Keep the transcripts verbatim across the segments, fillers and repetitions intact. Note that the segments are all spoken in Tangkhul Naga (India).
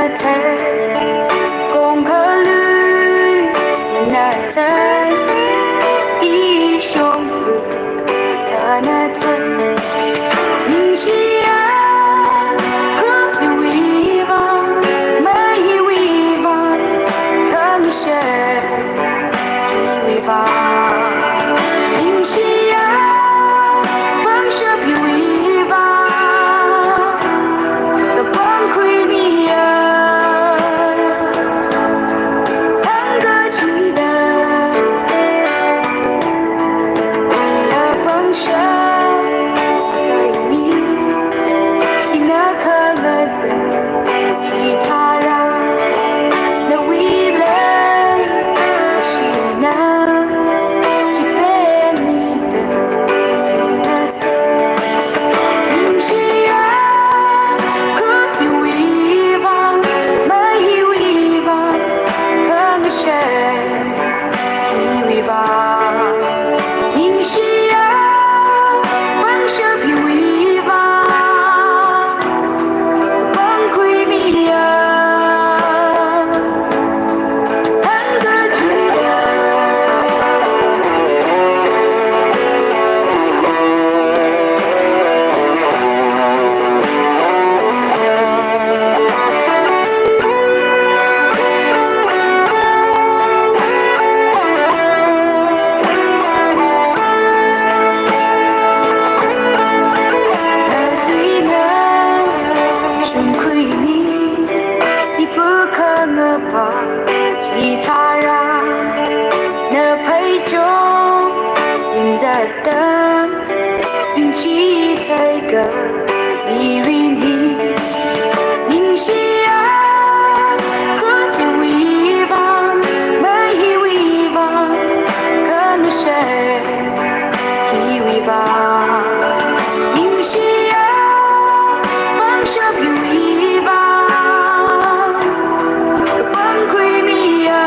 thei, kongkalui nana thei, ishongfa nana thei. Ningshiya, cross wui vang, mei hiwui vang, khangashei hiwui vang. Ningshiya, pangshap hiwui vang, kapangkhui miya. Hāngkachida, kapangshap theimi, ina khangazei chitharan, nawui leishina chipemida ringna sei. Ningshiya, cross hiwui vang, mei hiwui vang, khangashei hiwui vang. Ningshiya, pangshap hiwui vang, pangkhui miya. Hāngkachida, natuina shungkhuimi, ipu khangapa chitharan, napheichong yinzatda, ringchitheika mirin hi. Ningshiya, cross hiwui vang, mei hiwui vang, khangashei hiwui vang. Ningshiya, pangshap hiwui vang, pangkhui miya.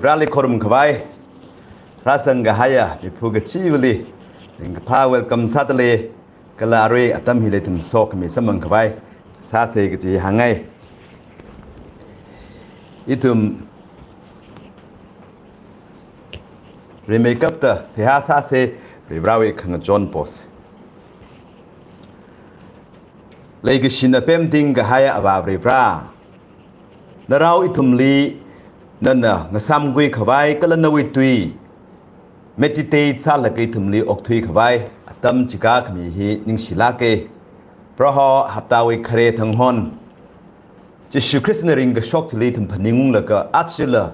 Vareli khorumkhavai, rāzang kahaiya miphu kachivali, ringkaphā welcome sādalei, kala arui atam hili ithum sokhami samphangkhavai sāsa kaji hāngngai. Ithum rimeikapta seihā sāsa, Varivarawui khangachon posa. Leikashina pemting kahaiya Avā Varivara, narao ithumli nana ngasamkhuikhavai kala nawui tui meditate sālaga ithumli okthuikhavai atam chikākhami hi ningshilāka. Proho, haptawui khare thanghon Jishu Khristana ringkashok chili ithum phaningunglaga, achila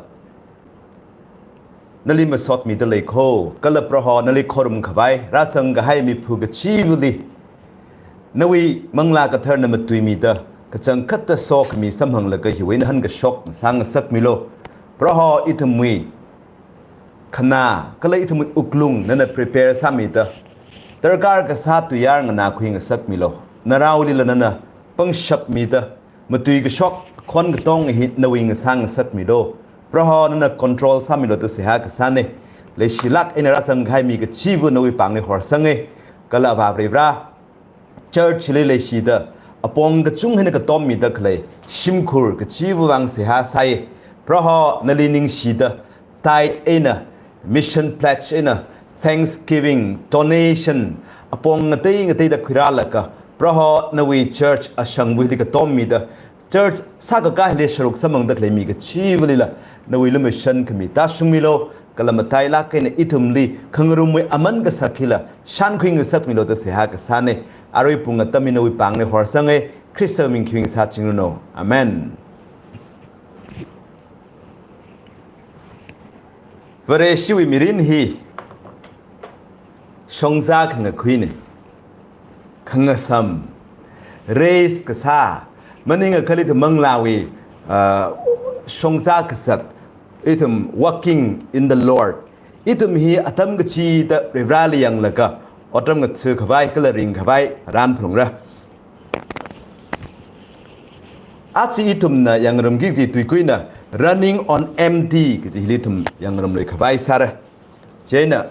nali masotmida leikho, kala Proho nali khorumkhavai, rāzang kahai miphu kachivali nawui Manglā Katharana matuimida, kachangkhatta sokhami samphanglaga hiwui eina hankashok sāngasakmilu. Proho, ithumwui khanā kala ithumwui wuklung nana prepare sāmida, darkar kasā tuiyār nganākhui ngasakmilu. Naraolila nana pangshapmida, matuikashok khon katonga hi nawui ngasā ngasakmilu. Proho, nana control sāmilu da seihā kasāna. Leishilāk eina rāzang kahai mi kachiva nawui pāngli horsanga. Kala Avā Varivara, church li leishida, apong kachungkha eina katommida khalei shimkhur kachiva vang seihā sāi. Proho, nali ningshida, tithe eina, mission pledge eina, thanksgiving, donation, apong ngatei ngateida khuirālaga, Proho nawui church ashangva̱li katommida, church sākakā hili sharuk samphangda khalei mi kachivalila nawui lumashan khami tāshungmilu, kala matailāk eina ithumli khangarumwui aman kasak hila shānkhui ngasakmilu da seihā kasāna. Arui pung atam hi nawui pāngli horsanga, Khristawui ming khi sāchingranu. Amen. Vareshiwui mirin hi shongza khangakhuina, khangasam, raise kasā, maningakha ithum manglāwui, ah, shongza kazat, ithum walking in the Lord. Ithum hi atam kachida Varivarali yanglaga otram ngathakhavai kala ringkhavai rānphalungra. Aja ithumna yangngarumki kaji tuikuina running on empty kaji hili ithum yangngarumluikhavai sāra. Chieina,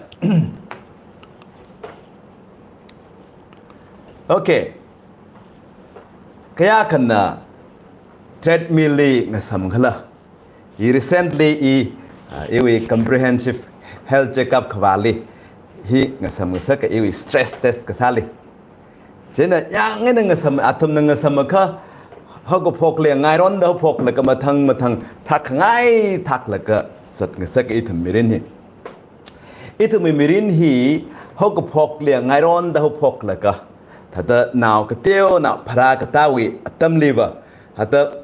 okay. Kayākhana treadmill li ngasamkhala? I recently i, ah, iwui comprehensive health checkup khavāli hi ngasam ngasaka, iwui stress test kasāli. Chieina yāng eina ngasam, athumna ngasamakha, haokaphokli ngaironda haophoklaga mathang mathang thakkhangai thaklaga zat ngasaka ithum mirin hi. Ithumwui mirin hi haokaphokli ngaironda haophoklaga, thāda nao kateo, nao pharā katāwui atamliva, thāda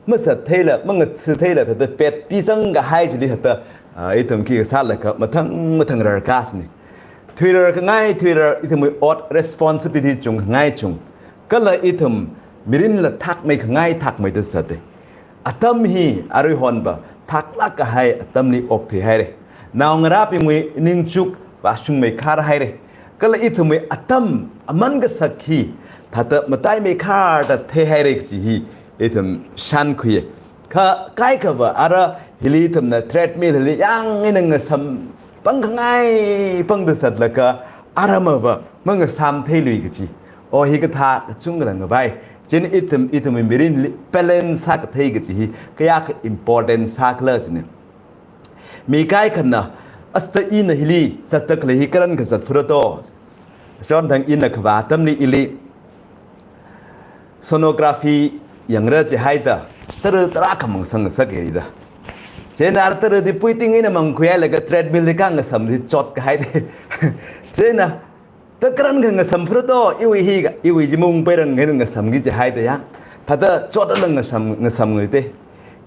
mazat theila, mangatha theila, thāda pet pizang kahai chili thāda, ah, ithum khi kasālaga mathang mathang rarkā sini. Thuirar khangai, thuirar ithumwui ot responsibility chungkhangai chung. Kala ithum mirinla thakmei khangai thakmeida zata. Atam hi aruihonva thaklāk kahai atamli okthuihaira. Naongarābingwui ningchuk vāshungmeikhar haira. Kala ithumwui atam aman kasak hi thāda mataimeikhar da theihaira kaji hi ithum shānkhuiya. Kha kaikhava ara hili ithumna treadmill hili yāng eina ngasam pangkhangai pangda zatlaga aramava mangasam theilui kaji. O hikathā kachungkhala ngavai. Chieina ithum, ithumwui mirinli balance sākathei kaji hi kayākha important sākhala jina. Mi kaikhana, asta ina hili zatta khalei hi karan kazat phura to. Chonthang ina kavā atamli ili sonography yangra jihaida, tara tara khamang sangngasakhaida. Chieina ara tara di puiting eina mangkhuihailaga treadmill li khangasam di chot kahaida. Chieina ta karan khangasam phura to, iwui hi, iwui chi mung peirang eina ngasamki jihaida yāng. Thāda chotla ngasam, ngasamngaida.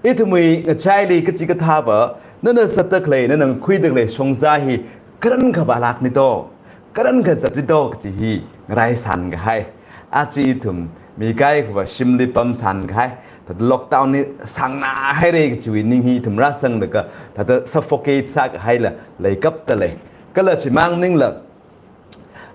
Ithumwui ngachaili kachikathāva, nana zatta khalei, nana khuida khalei shongza hi karan kavālākni to, karan kazatli to kaji hi ngaraisān kahai. Aja ithum mi kaikhava shimli pamsān kahai. Thāda lockdown hi sāngna haira kajiwui ning hi ithum rāzanglaga, thāda suffocate sākahaila leikapta lei. Kala chimang maningla,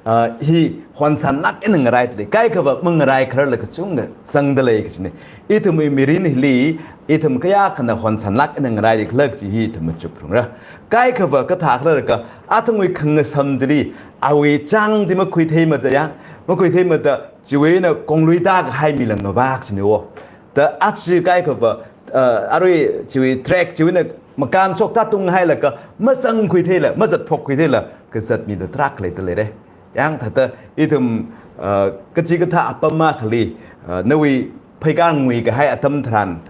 ah, hi honsanlāk eina ngaraidalei. Kaikhava mangarai khararla kachungkha zangdalei kajina. Ithumwui mirin hili, ithum kayākhana honsanlāk eina ngaraidalei khala kaji hi ithum machukrungra. Kaikhava kathā khala jiakha, athumwui khangasam chili, awui chang chi makhuitheimada yang, makhuitheimada chiwui eina konglui tākahai mila ngavā kajina wo. Da aja kaikhava, ah, arui chiwui track chiwui eina makānshok tātung hailaga, mazangkhuitheila, mazatphokkhuitheila, kazat mida tarākha leidaleira. Yang thāda ithum, ah, kachikathā apam akhali, ah, nawui pheikar nguikahai atam tharan,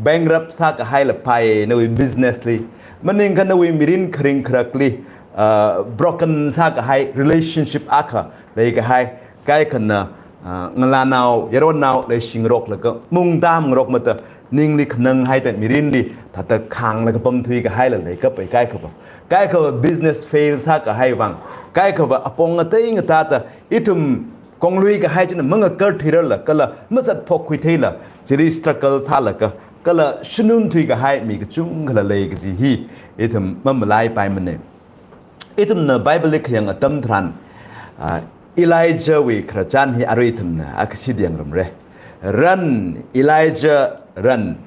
bankrupt sākahaila pai, nawui business li. Maningakha nawui mirin kharing kharakli, ah, broken sākahai relationship akha leikahai. Kaikhana, ah, ngalānao, yaronnao leishingaroklaga, mungtam ngarokmada, ningli khanang haida mirinli, thāda khānglaga pamthuikahaila leikapai kaikhava. Kaikhava business fail sākahai vang. Kaikhava apong ngatei ngatāda, ithum konglui kahai china mangakarthuirarla, kala mazatphokkhuitheila, chili struggle sālaga, kala shanun thuikahai mi kachungkhala lei kaji hi, ithum mamalaipaimana. Ithumna Bible li khayang atam tharan, ah, Elijah wui khararchan hi arui ithumna akhashi yangrumra. Run, Elijah, run.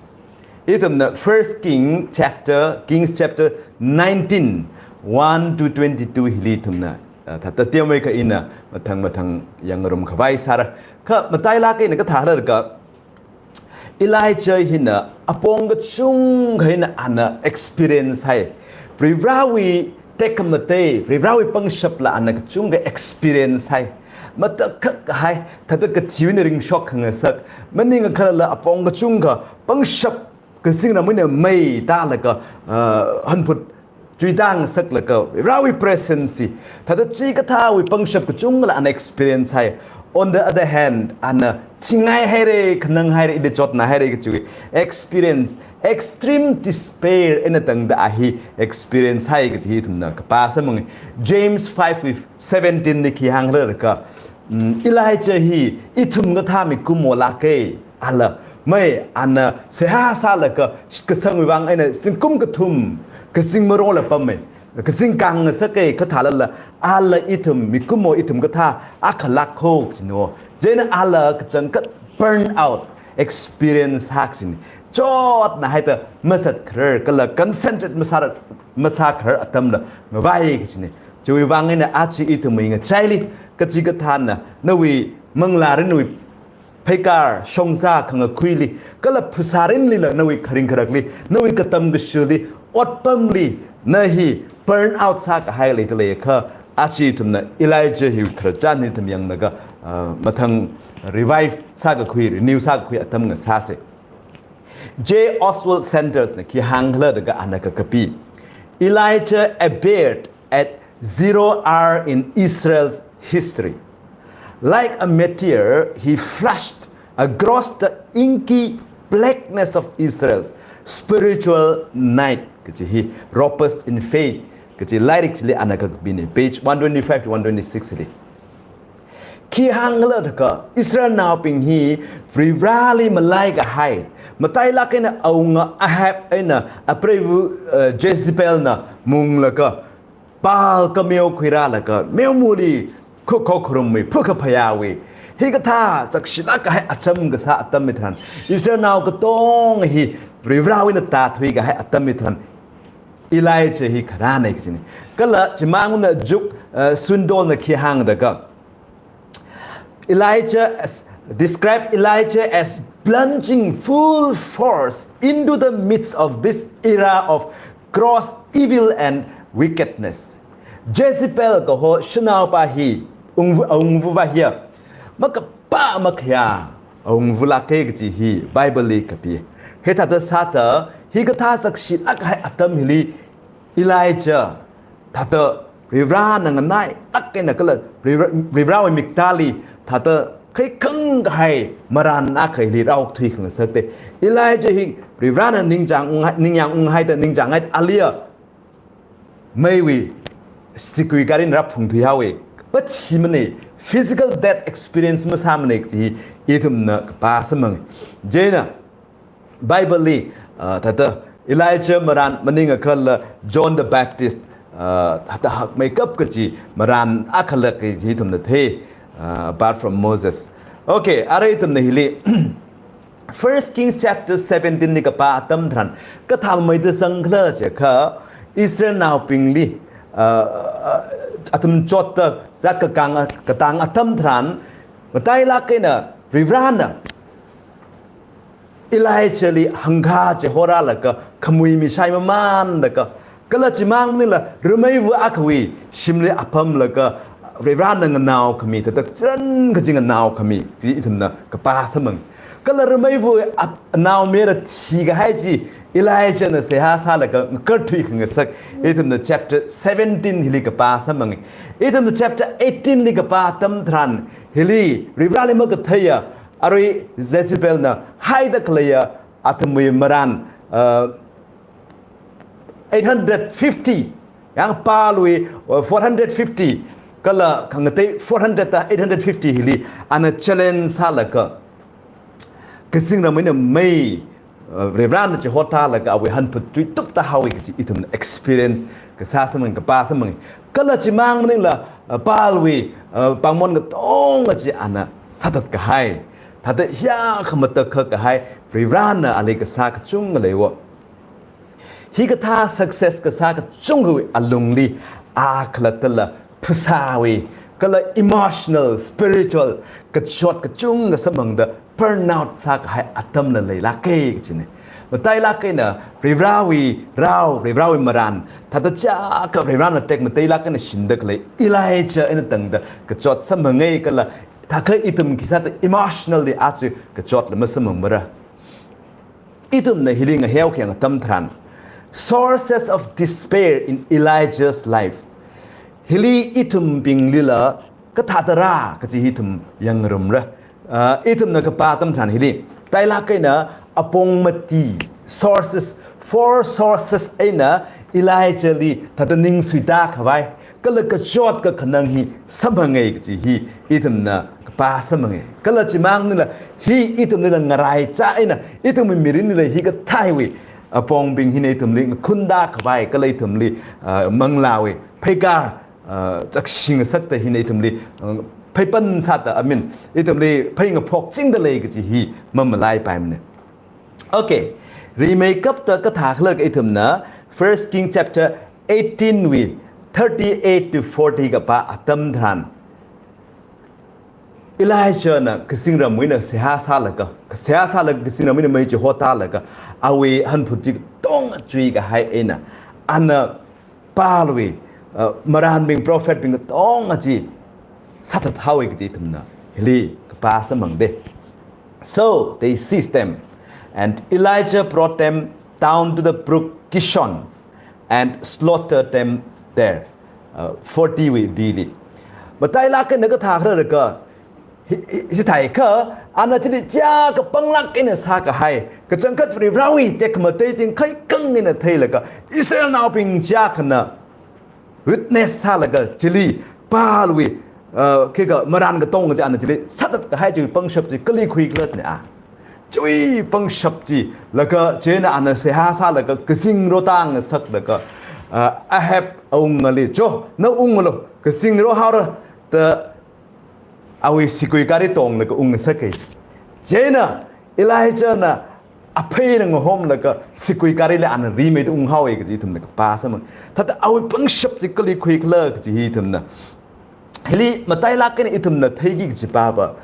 Ithumna First King chapter, Kings chapter nineteen, one to twenty-two hili ithumna, ah, thāda teomeikha ina mathang mathang yangrumkhavai sāra. Kha matailāk eina kathā khala jiakha, Elijah hina apong kachungkha eina ana experience hai. Varivarāwui tekhamatei, Varivarāwui pangshapla ana kachungkha experience hai. Matakhak kahai, thāda kathiwui eina ringshok khangasak. Maningakhala apong kachungkha, pangshap kazingramwui eina mei tālaga, ah, hanphut chuitāngasaklaga, Varivarāwui presence hi, thāda chikathāwui pangshap kachungla ana experience hai. On the other hand, ana thingai haira, khanang haira, ili chotna haira kachiwui experience, extreme despair eina tangda a hi experience hai kaji hi ithumna kapā sāmang. James five with seventeen li khi hāng khala jiakha, mm, Elijah hi ithum kathā mikumolāka. Ala, mei, ana seihā sālaga shitkasangwui vang eina zingkum kathum kazing marola pammei. Kazing kāngasaka kathālala, ala ithum mikumo ithum kathā akhalāk kho kajina wo. Chieina ala kachangkhat burn out experience hak sini. Chotna haida mazatkharar, kala concentrate masāra, masākharar atamla ngavai kajina. Chiwui vang eina aja ithumwui ngachaili, kachikathāna, nawui manglārinwui pheikar, shongza khangakhuili, kala phasārinlila, nawui kharing kharakli, nawui katam kashili, otpamli, na hi burn out sākahai leidalei kha, aja ithumna Elijah hi khararchan hi ithum yanglaga, ah, mathang revive sākakhui, renew sākakhui atam ngasāsa. J Oswald Sanders na khi hāng khala jiakha ana kakapi. Elijah appeared at zero hour in Israel's history. Like a meteor, he flashed across the inky blackness of Israel's spiritual night. Kaji hi Robust in Faith kaji lairik chili ana kakapina, page one twenty-five to one twenty-six li. Khi hāng khala jiakha, Israelnaobing hi Varivarāli malaikahai, matailāk eina awunga Ahab eina apreiva, eh, Jezebelna munglaga, Baal kameo khuirālaga, meomali khokho kharummei, phakaphayāwui, hikathā chakshilāk kahai acham kasā atam hitharan, Israelnao katonga hi Varivarāwui eina tāthuikahai atam hitharan, Elijah hi kharāna kajina. Kala chimangna Chuuk, eh, Swindoll na khi hāng jiakha, Elijah as, describe Elijah as plunging full force into the midst of this era of gross evil and wickedness. Jezebel kaho shanaopa hi, awungva, awungvapa hiya, makapā makhayā awungvalāka kaji hi Bible li kapi. Hithāda sāda, hikathā chakshilāk kahai atam hili Elijah, thāda Varivarāna nganailāk eina kala Varivara-, Varivarāwui miktāli, thāda khaikhang kahai marān akha hili rāokthui khangasakta. Elijah hi Varivarāna ningchāng unghai, ningyāng unghaida, ningchānghai aliya meiwui siguigarin rāphungthuihaowa. Mathimana, physical death experience masāmana kaji hi ithumna kapā sāmang. Chieina, Bible li, ah, thāda Elijah marān maningakhala John the Baptist, uh, hata hakmeikap kachi marān akhala kaji ithumna thei, uh, apart from Moses. Okay, arui ithumna hili First Kings chapter seventeen li kapā atam tharan, kathāmeida sangkhala jiakha, Israelnaobingli, uh, uh, athum chotta zat kakāng, katang atam tharan, matailāk eina Varivarana Elijah li hangkha chihorālaga, khamui mishai mamānlaga, kala chimang maningla rameiva akhawui shimli apamlaga, Varivarana nganao khami, thāda chitharan kaji nganao khami, chi ithumna kapā samphang. Kala rameiva ap-, anaomayara thikahai chi Elijah na seihā sālaga ngakarthui khangasak, ithumna chapter seventeen hili kapā samphang. Ithumna chapter eighteen li kapā atam tharan, hili Varivarali makatheiya, arui Jezebelna haida khaleiya athumwui marān, uh, eight hundred fifty, yang Baalwui, uh, four hundred fifty, kala khangatei four hundred ta eight hundred fifty hili ana challenge sālaga, kazingramwui eina mei, uh, Varivarana chihotālaga awui hanphut chuitupta haowa kaji ithumna experience kasā samphang, kapā samphang. Kala chimang maningla, uh, Baalwui, uh, pāngmon katonga chi ana sāthatkahai, thāda hiyākha matakhak kahai Varivarana ali kasā kachungkha leiwo. Hikathā success kasā kachungkhawui alungli, a khalattala phasāwui, kala emotional, spiritual, kachot kachungkha samphangda burn out sākahai atamla leilāka kajina. Matailāk eina Varivarawui rao, Varivarawui marān, thāda chiyākha Varivarana tekmateilāk eina shinda khalei Elijah eina tangda kachot samphanga kala, thākha ithum khisāda emotionally aja kachotla masamphangmara. Ithumna hili ngaheo khayang atam tharan, sources of despair in Elijah's life. Hili ithumbinglila kathāda rā kaji hi ithum yangngarumra. Ah, ithumna kapā atam tharan hili, matailāk eina apong mati, sources, four sources eina Elijah li thāda ning suitā khavai, kala kachot kakhanang hi samphanga kaji hi ithumna kapā samphanga. Kala chimang maningla, hi ithumlila ngaraichā eina, ithumwui mirinlila hikathāwui apongbing hina ithumli ngakhunda khavai, kala ithumli, ah, manglāwui pheikar, ah, chakshi ngasakta hina ithumli, ah, pheipan sāda, I mean, ithumli phei ngaphokchingda lei kaji hi mamalaipaimana. Okay, rimeikapta kathā khala ithumna First King chapter eighteen wui thirty-eight to forty kapā atam tharan, Elijah na kazingramwui eina seihā sālaga, seihā sālaga kazingramwui eina mei chihotālaga, awui hanphut chi katonga chuikahai eina, ana Baalwui, uh, marānbing, prophet bing katonga chi sāthat haowa kaji ithumna hili kapā samphangda. So they seized them, and Elijah brought them down to the brook Kishon and slaughtered them there. Uh, forty wui B li. Matailāk eina kathā khala jiakha, hi, hi, hithākha, ana chili chiyākha panglāk eina sākahai, kachangkhat Varivarawui tekhamatei chi kaikhang eina theilaga, Israelnaobing chiyākhana witness sālaga chili Baalwui, uh, khikha marān katonga chi ana chili sāthatkahai chiwui pangshap chi kali khuikhala na a. Chiwui pangshap chi, laga chieina ana seihā sālaga kazingrotā ngasaklaga, uh, Ahab awungali, "Cho, na ungalu, kazingrohaora," da awui sigui gari tonglaga ungngasaka. Chieina Elijah na aphei eina ngahomlaga sigui garili ana rimeida unghaowa kaji ithumna kapā samphang. Thāda awui pangshap chi kali khuikhala kaji hi ithumna hili matailāk eina ithumna theiki kaji pāva,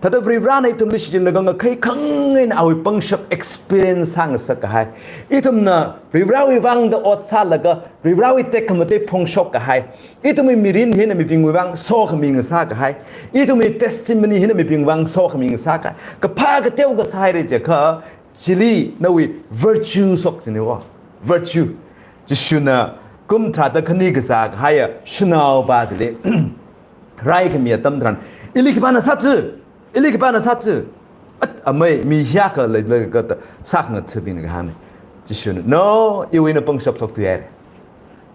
thāda Varivarana ithumli shichinlaga ngakhaikhang eina awui pangshap experience sāngasakkahai. Ithumna Varivarawui vangda ot sālaga Varivarawui tekhamatei phongshok kahai. Ithumwui mirin hina mibingwui vang sokhami ngasākahai. Ithumwui testimony hina mibing vang sokhami ngasākahai. Kaphā kateo kasā haira jiakha, chili nawui virtue shok jina wo. Virtue. Jishuna kum tharāda khani kazā kahaiya shanaopa chili raikhami atam tharan, "Ili khipāna sāchi, ili khipāna sāchi. At amei mi hiyākha leilaga ta sākhangathabingna kahāngna." Jishuna, "No, iwui eina pangshap shokthuihaira."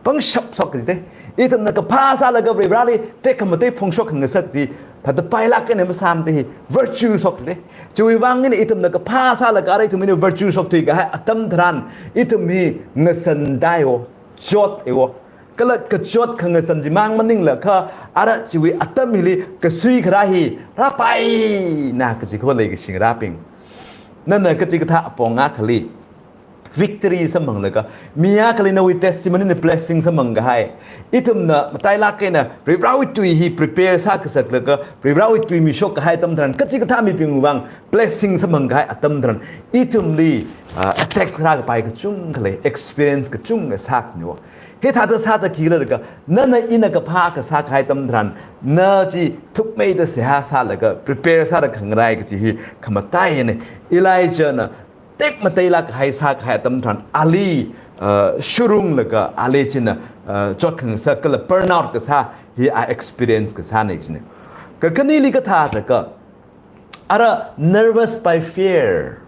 Pangshap shok kaji te, ithumna kaphā sālaga Varivarali tekhamatei phongshok khangasak chi, thāda pailāk eina masāmada hi, virtue shok kaji te. Chiwui vang eina ithumna kaphā sālaga arui ithum eina virtue shokthuikahai atam tharan, ithum hi ngasandai wo, chotei wo. Kala kachot khangasan chimang maningla kha, ara chiwui atam hili kasui kharā hi rāpaina kaji kho leikashi ngarābing. Nana kachikathā apong akhali victory samphanglaga, mi akhali nawui testimony na blessing samphang kahai. Ithumna matailāk eina Varivarāwui tui hi prepare sākasaklaga, Varivarāwui tui mishok kahai atam tharan, kachikathā mibingwui vang blessing samphang kahai atam tharan, ithumli, ah, attack rākapai kachungkha lei, experience kachungkha sākhaneo. Hithāda sāda khi khala jiakha, nana ina kaphā kasā kahai atam tharan, na chi thukmeida seihā sālaga, prepare sāda khangarai kaji hi khamataiyana. Elijah na tekmateilāk kahai sā kahai atam tharan, ali, uh, shurunglaga, ali china, uh, chot khangasak kala burnout kasā hi a experience kasāna kajina. Kakhaneli kathā jiakha, ara nervous by fear.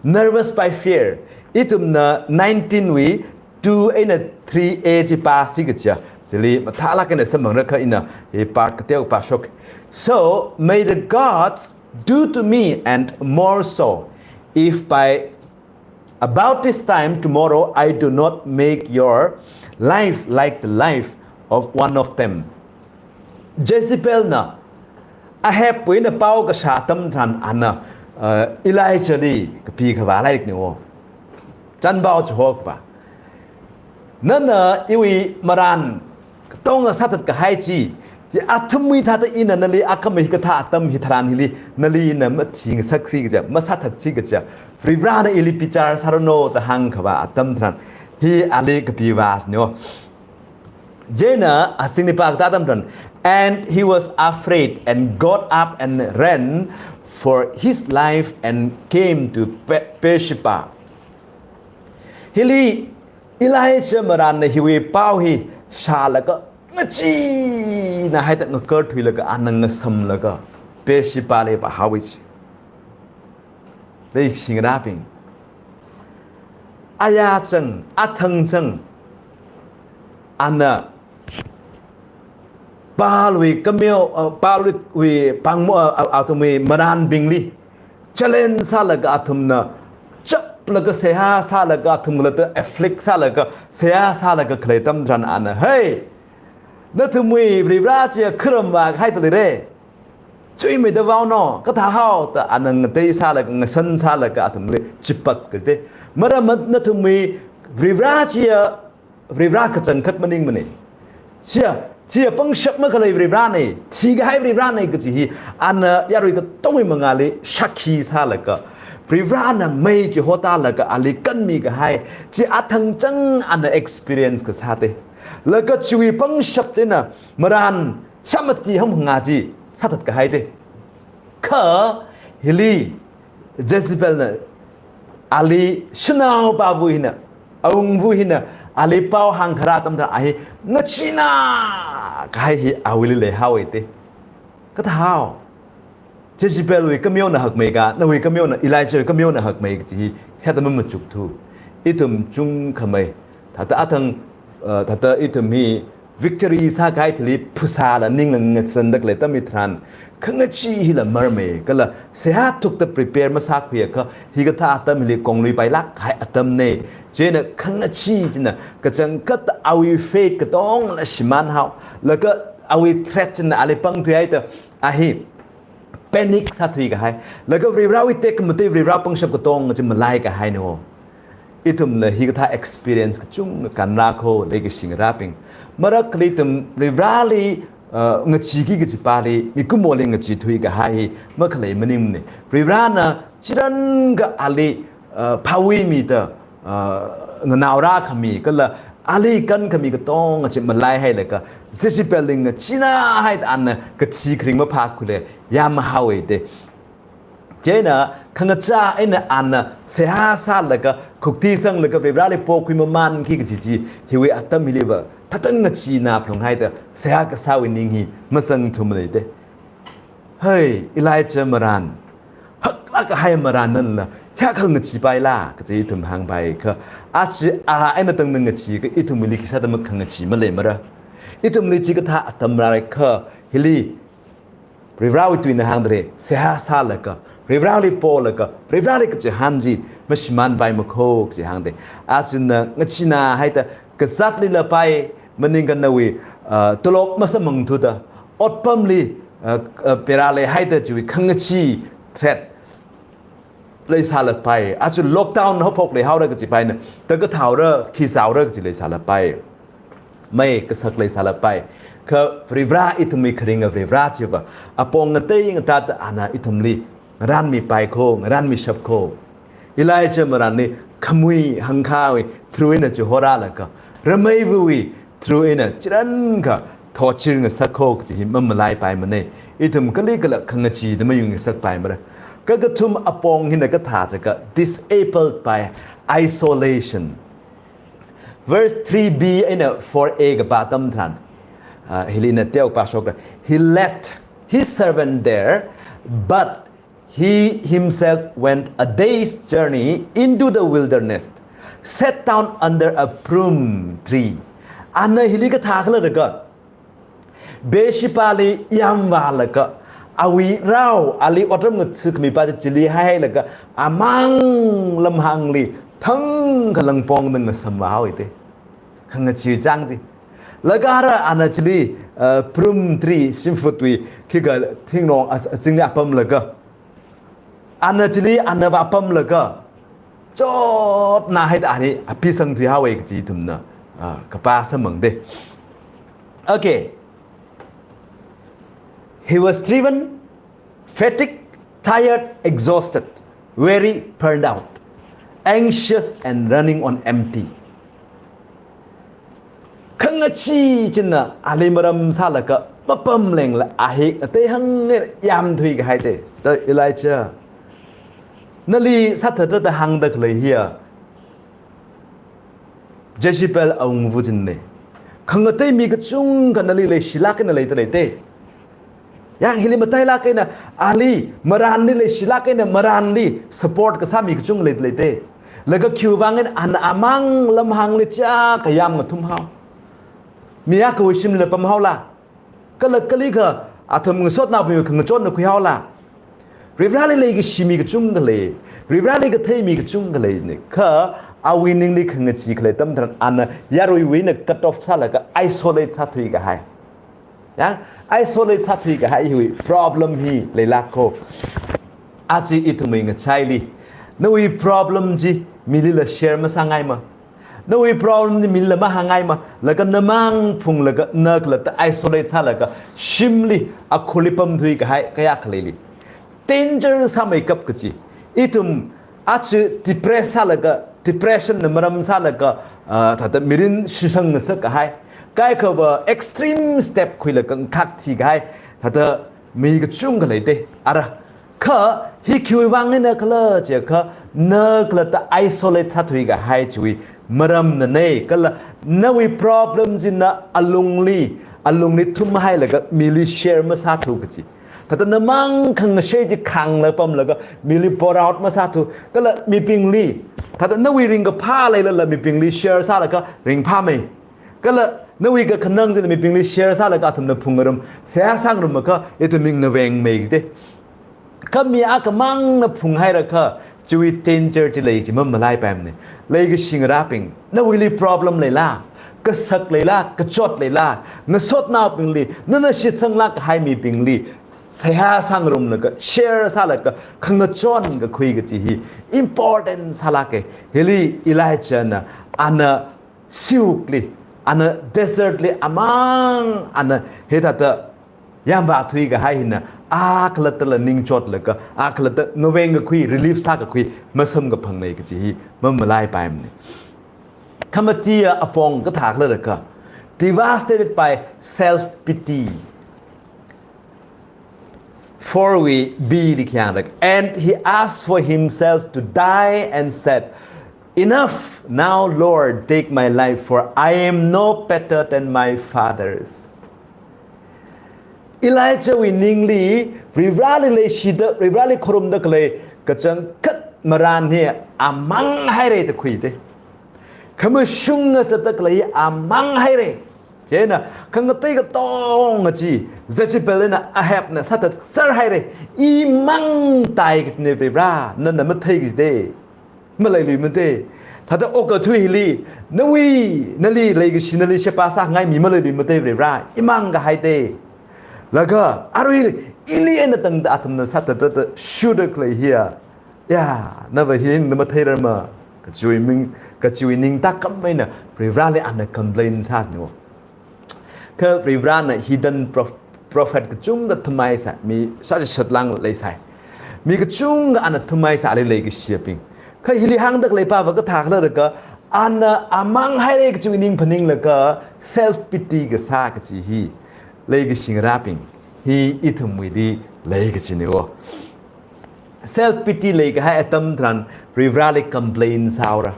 Nervous by fear. Ithumna nineteen wui two eina three A chi pāsi kaja. Chili mathālāk eina samphangra kha ina hi part kateo pāshok. So, may the gods do to me and more so, if by about this time tomorrow I do not make your life like the life of one of them. Jezebel na Ahab wui eina pao kashā atam tharan ana, uh, Elijah li kapi khavā lairikneo. Chanpao chihokhavā. Nana iwui marān katonga sāthat kahai chi, chi athumwui thāda ina nali akhama hikathā atam hitharan hili nali ina mathingasaksi kaja, masāthatsi kaja, Varivarāna ili bichar sāranu da hāngkhavā atam tharan hi ali kapi vāsneo. Chieina azingli pākatā atam tharan, and he was afraid and got up and ran for his life and came to Be-, Beersheba. Hili Elijah marānna hiwui pao hi shālaga, ngachee eina haida ngakarthuilaga, ana ngasamlaga Beersheba li vāhaowa chi. Leishingarābing. Aya chang, athang chang, ana Baalwui kameo, uh, Baalwui pāngmo, uh, uh, athumwui marānbingli challenge sālaga athumna chaplaga seihā sālaga athum khalatta afflict sālaga seihā sālaga khalei atam tharan ana, "Hey, nathumwui Varivarā chiya kharam vākahai thālire. Chuimeida vaono, kathāhao," da ana ngatei sālaga, ngasan sālaga athumli chipat kajite. Maram nathumwui Varivarā chiya Varivarā kachangkhat maningmane. Chiya, chiya pangshap makhalei Varivarāne, thikahai Varivarāne kaji hi ana yarui katongwui mangāli shākhi sālaga, Varivarāna mei chi hotālaga ali kanmikahai chi athang chang ana experience kasāte. Laga chiwui pangshap china marān shāmati hamhanga chi sāthat kahaite. Kha hili Jezebel na ali shanaopavu hina, awungvu hina, ali pao hāngkharā atam tharan a hi ngacheena kahai hi awuili leihaowaite. Kathāhao? Jezebel wui kameona hakmei ka, nawui kameona, Elijah wui kameona hakmei kaji hi sāda mamachukthu. Ithum chungkhamei thāda athang, uh, thāda ithum hi victory sākahai thili phasāla ningla ngasandalei atam hitharan, khangachee hila marmei kala seihā thukda prepare masākhuiakha hikathā atam hili kongluipailāk kahai atamne. Chieina khangachee china kachangkhat awui faith katongla shimānhao. Laga awui threat china ali pangthuihaida a hi panic sāthuikahai. Laga Varivarāwui tekmatei Varivarā pangshap katonga chi malaikai haino. Ithumla hikathā experience kachungkha kanrākho leikashi ngarābing. Marakhali ithum Varivarāli, uh, ngacheeki kajipali, mikumoli ngacheethuikahai hi makhalei maningmane. Varivarāna chiranga ali, uh, phāwui mida, uh, nganaorākhami kala ali kankhami katonga chi malaihailaga, Jezebel li ngacheena haida ana kathi kharing maphākhuile, yamhaowaite. Chieina khangachā eina ana seihā sālaga, khuktisanglaga, Varivarāli pokhui mamānki kaji chi, hiwui atam hiliva thāda ngacheena phalunghaida seihā kasāwui ning hi mazangthumaleite. Hei, Elijah marān, haklāk kahai marān nala, hiyākha ngacheepaila kaji ithum hāngpaiakha, aja a eina tangda ngacheeka ithumli khisāda makhangachee maleimara. Ithumli chikathā atam rāakha, hili Varivarāwui tuina hāngdalei, seihā sālaga, Varivarāli polaga, Varivarāli kachihān chi mashimānpaimakho kaji hāngdalei. Ajana ngacheena haida kazātlila pai, Maningkha nawui, uh, tolop masamphangthuda, otpamli, uh, uh, pera leihaida chiwui khangachee threat leisālapai. Aja lockdown haophok leihaora kajipaina, da kathāora, khi sāora kaji leisālapai. Mei kasak leisālapai. Kha Varivara ithumwui kharinga Varivara chiva, apong ngatei ngateida ana ithumli ngaranmipai kho, ngaranmishap kho. Elijah marānli khamui hangkhawui through eina chihorālaga, rameiwui through eina chirankha thotchir ngasak kho kaji hi mamalaipaimana. Ithum kalikhala khangachee da mayung ngasakpaimara. Kakathum apong hina kathāda kha disabled by isolation. Verse three B eina four A kapā atam tharan, ah, hili ina teokha pāshokra. He left his servant there, but he himself went a day's journey into the wilderness, sat down under a broom tree. Ana hili kathā khala da kha, Beershebali yamvālaga, awui rao, ali otram ngatsukhami pa chili haihailaga, amang lamhāngli thangkha langpongda ngasamvāhaowa te. Khangachee chang chi. Laga ara ana chili, uh, broom tree, shimfutwui, khikha thingrong a, azingli apamlaga, ana chili ana vāpamlaga, chotna haida ani apisang thuihaowa kaji ithumna, ah, kapā samphangda. Okay. He was driven, fatigued, tired, exhausted, weary, burned out, anxious, and running on empty. Khangachee china ali maram sālaga mapamlengla ahik atei hāngngai yamthui kahai te. Da Elijah, nali sāthatrada hāngda khalei hiya Jezebel awungva china. Khangatei mi kachungkha nali leishilāk eina leida lei te. Yang hili matailāk eina ali marānli leishilāk eina marānli support kasā mi kachungkha leida lei te. Laga khiwui vang eina ana amang lamhāngli chiyākha yam ngathumhao? Mi akhawui shimlila pamhaola? Kala kalikha athum ngasotnaobingwui khangachon na khuihaola? Varivarali leikashi mi kachungkha lei, Varivarali kathei mi kachungkha leina. Kha awui ningli khangachee khalei atam tharan ana yaruiwui eina cut off sālaga isolate sāthui kahai. Yang, isolate sāthui kahai hiwui problem hi leilāk kho. Aja ithumwui ngachaili, nawui problem chi milila share masāngaima? Nawui problem chi milila mahāngaima? Laga namang phunglaga, na khalatta isolate sālaga, shimli akhurli pamthui kahai kayākha leili? Danger sāmeikap kachi. Ithum aja depress sālaga, depression na maram sālaga, ah, thāda mirin shisang ngasak kahai, kaikhava extreme step khuilaga ngakhathi kahai, thāda mi kachungkha lei te. Ara, kha hi khiwui vang eina khala chiakha, na khalatta isolate sāthui kahai chiwui maramna ne. Kala nawui problem china alungli, alungli thumhailaga mili share masāthu kachi. Thāda namang khangashei chi khangla pamlaga mili pour out masāthu. Kala mibingli, thāda nawui ringkaphā leilala mibingli share sālaga ringphāmei. Kala nawui kakhanang chila mibingli share sālaga athumna phungngarum, seihā sāngarumakha ithum ming navengmei te. Kha mi akhamangna phunghairakha, chiwui danger chi lei chi mamalaipaimana. Leikashi ngarābing, nawuili problem leila, kasak leila, kachot leila, ngasotnaobingli, nana shitsanglāk kahai mibingli seihā sāngarumlaga, share sālaga, khangachon kakhui kachi hi important sālāka. Hili Elijahna, ana siwukli, ana desertli amang, ana hithāda yamvāthui kahai hina, a khalattala ningchotlaga, a khalatta ngaveng kakhui, relief sākakhui masamkaphangnei kachi hi mamalaipaimana. Khamatiya apong kathā khala da kha, devastated by self-pity. Four wui B li khi hāngra, "And he asked for himself to die and said, 'Enough now, Lord, take my life, for I am no better than my fathers.'" Elijahwui ningli, Varivarali leishida, Varivarali kharumda khalei kachangkhat marān hi amang haira da khuida. Khamashunga zatda khalei amang haira. Chieina, khangatei katonga chi, Jezebel eina Ahabna sāthatser haira. Imang tai kachina Varivara, nana mathei kachida. Maleiluimada. Thāda okathui hili, nawui, nali leikashi nali sheba sāngai mi maleili mate Varivara, imang kahaite. Laga, arui, ili eina tangda athumna sāthatda shuda khalei hiya. Ya, nava hi na matheirarma, kachiwui ming, kachiwui ningtakam eina, Varivarali ana complain sāni wo. Kha Varivarana hidden prof-, prophet kachungkha thummai sā, mi sāchishat lāng leisai. Mi kachungkha ana thummai sā ali leikashibing. Kha hili hāngda khalei pava kathā khala laga, ana amang haire kachiwui ning phaninglaga, self pity kasā kachi hi leikashi ngarābing. Hi ithumwuili lei kachini wo. Self pity leikahai atam tharan Varivarali complain sāhaora.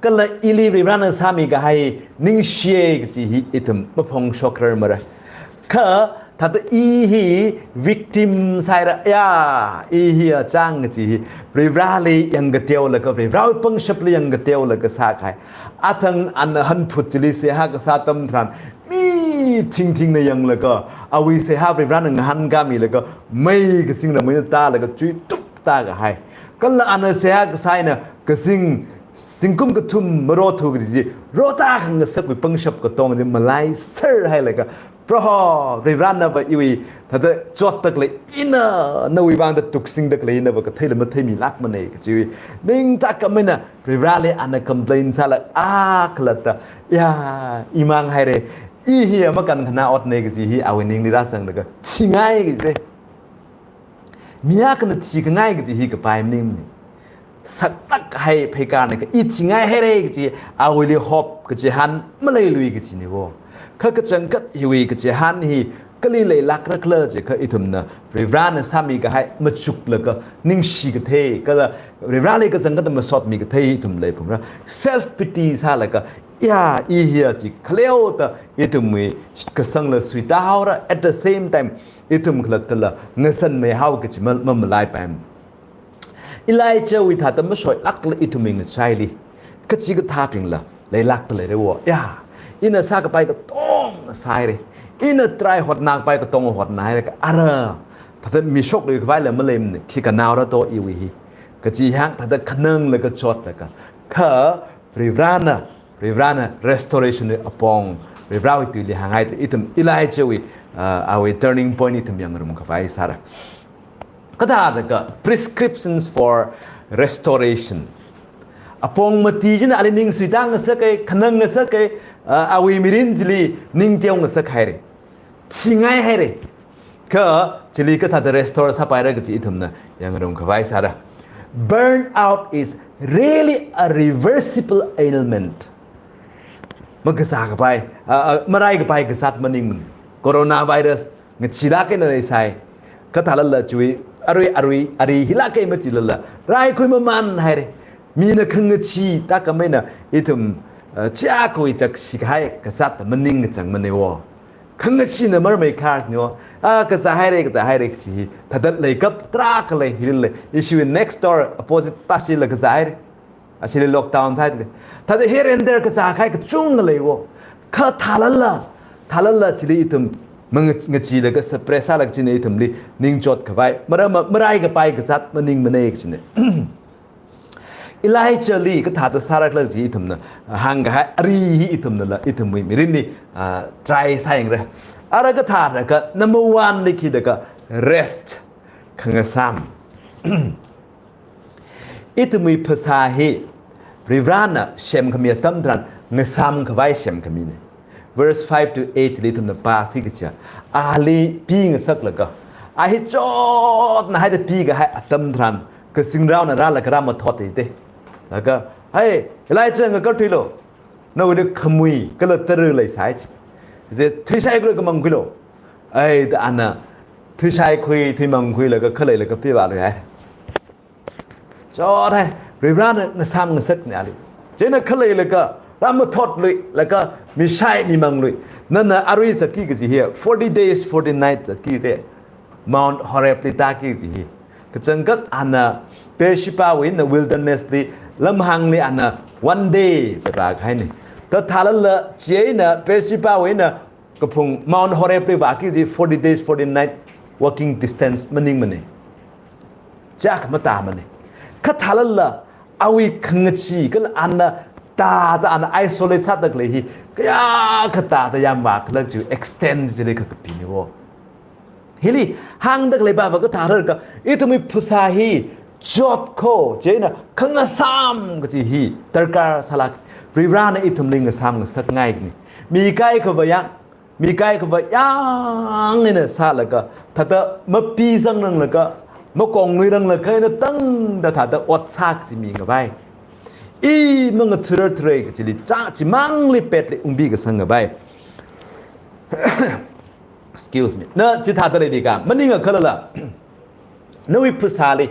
Kala ili Varivarana sāmi kahai ningshiye kachi hi ithum maphongshokrarmara. Kha thāda i hi victim sāhaira, ya, i hi achang kachi hi Varivarali yangkateolaga, Varivarawui pangshapli yangkateolaga sākahai. Athang ana hanphut chili seihā kasā atam tharan, mi thingthingna yanglaga, awui seihā Varivarana ngahānkāmilaga, mei kasing ramei eina tālaga, chuitup tākahai. Kala ana seihā kasā eina, kasing, zingkum kathum marothu kaji chi, rotā khangasakwui pangshap katong chi malaiser hailaga, Proho, Varivarana va iwui, thāda chotda khalei, ina nawui vangda tuksingda khalei, nava katheila matheimilākmane kachiwui ningtakam eina, Varivarali ana complain sālaga, a khalatta, ya, imang haire, i hi makan khana otne kachi hi awui ningli rāzanglaga, thingai kaji te. Mi akhana thikhangai kachi hi kapai maningmane. Saklāk kahai pheikarna kha i thingai haire kachi, awuili hope kachihān maleilui kachini wo. Kha kachangkhat hiwui kachihān hi kali leilākra khala jiakha ithumna Varivarana sāmi kahai machuklaga ningshi kathei, kala Varivarali kachangkhat masotmi kathei ithum leiphungra. Self pity sālaga, ya, i hiya chi khaleoda ithumwui shitkasangla suitāhaora, at the same time, ithum khalattala ngazanmeihao kachi ma-, mamalaipaimana. Elijahwui thāda mashoilākla ithumwui ngachaili, kachikathābingla leilākda leira wo. Ya, ina sākapai katonga sāhaire. Ina try hotnākapai katonga hotnāhaire kha ara, thāda mishokluikhavaila maleimana, khi kanaora to iwui hi. Kachi hāng thāda khananglaga chotlaga. Kha Varivarana, Varivarana restoration wui apong, Varivarawui tuili hānghai to ithum Elijahwui, uh, awui turning point ithum yangngarumkhavai sāra. Kathāda kha prescriptions for restoration. Apong mati china ali ning suitā ngasaka, khanang ngasaka, uh, awui mirin chili ning teo ngasakhaire. Thingai haire. Kha chili kathāda restore sāpaira kachi ithumna yangngarumkhavai sāra. Burnout is really a reversible ailment. Makazākapai, a, a, maraikapai kazāt maningmana. Coronavirus, ngacheelāk eina leisai. Kathālala chiwui, arui, arui, ari hilāka machilala. Raikhui mamān haire. Mina khangachee, tākam eina, ithum, a, chiakha wui chak shikahai kazāt maningkachangmane wo. Khangacheena marmei kharni wo. A, kazā haire, kazā haire kachi hi. Thāda leikap tarākha lei, hilila. Ishiwui next door opposite pāshila kazā haire. Ashili lockdown sāhaile. Thāda here and there kazākahai kachungkha lei wo. Kha thālala, thālala chili ithum manga-, ngacheelaga suppress sālaga china ithumli ningchotkhavai. Mara-, ma-, maraikapai kazāt maningmane kachina. Elijahli kathāda sāra khala chi ithumna, ah, hāngkahai ari hi ithumnala, ithumwui mirinli, ah, try sāyangra. Ara kathāda kha number one li khi da kha rest, khangasām. Ithumwui phasā hi, Varivarana semkhami atam tharan, ngasāmkhavai semkhamine. Verse five to eight li ithumna pāsi kaja. Ali pingasaklaga. A hi chotna haida pikahai atam tharan, kazingraona rālaga rāmathot eite. Laga, "Hai, Elijah ngakarthuilo. Nawuili khamui, kala tara leisai chi. Chi, thuishai khuilo, khamang khuilo." Ai, da ana, thuishai khui, thuimang khuilaga, khaleilaga pivālui hai. Chot hai, Varivarana ngasām ngasakne ali. Chieina khaleilaga, rāmathotlui, laga mishai mimanglui. Nana arui zatki kaji hi, forty days, forty nights zatki te. Mount Horeb li tāki kaji hi. Kachangkhat ana Beersheba wui eina wilderness li, lamhāngli ana one day zatrākahaine. Thāthālala chieina Beersheba wui eina kaphung Mount Horeb li vāki kaji forty days, forty night walking distance maningmane. Chak matāmane. Kha thālala awui khangachee, kala ana tāda ana isolate sāda khalei hi, kayākha tāda yāmvākhala kaji extent chili kha kapina wo. Hili hāngda khalei pava kathā rarka, ithumwui phasā hi chot kho, chieina khangasām kaji hi darkar sālāk. Varivarana ithumli ngasām ngasakngai kani. Mi kaikhava yang, mi kaikhava yang eina sālaga, thāda mapizangranglaga, makongluiranglaga eina tangda thāda ot sā kaji mi ngavai. I mangathurar thurai kajili chā, chimangli petli ungpi kasang ngavai. Excuse me. Na chithāda leidika, maningakhalala, nawui phasāli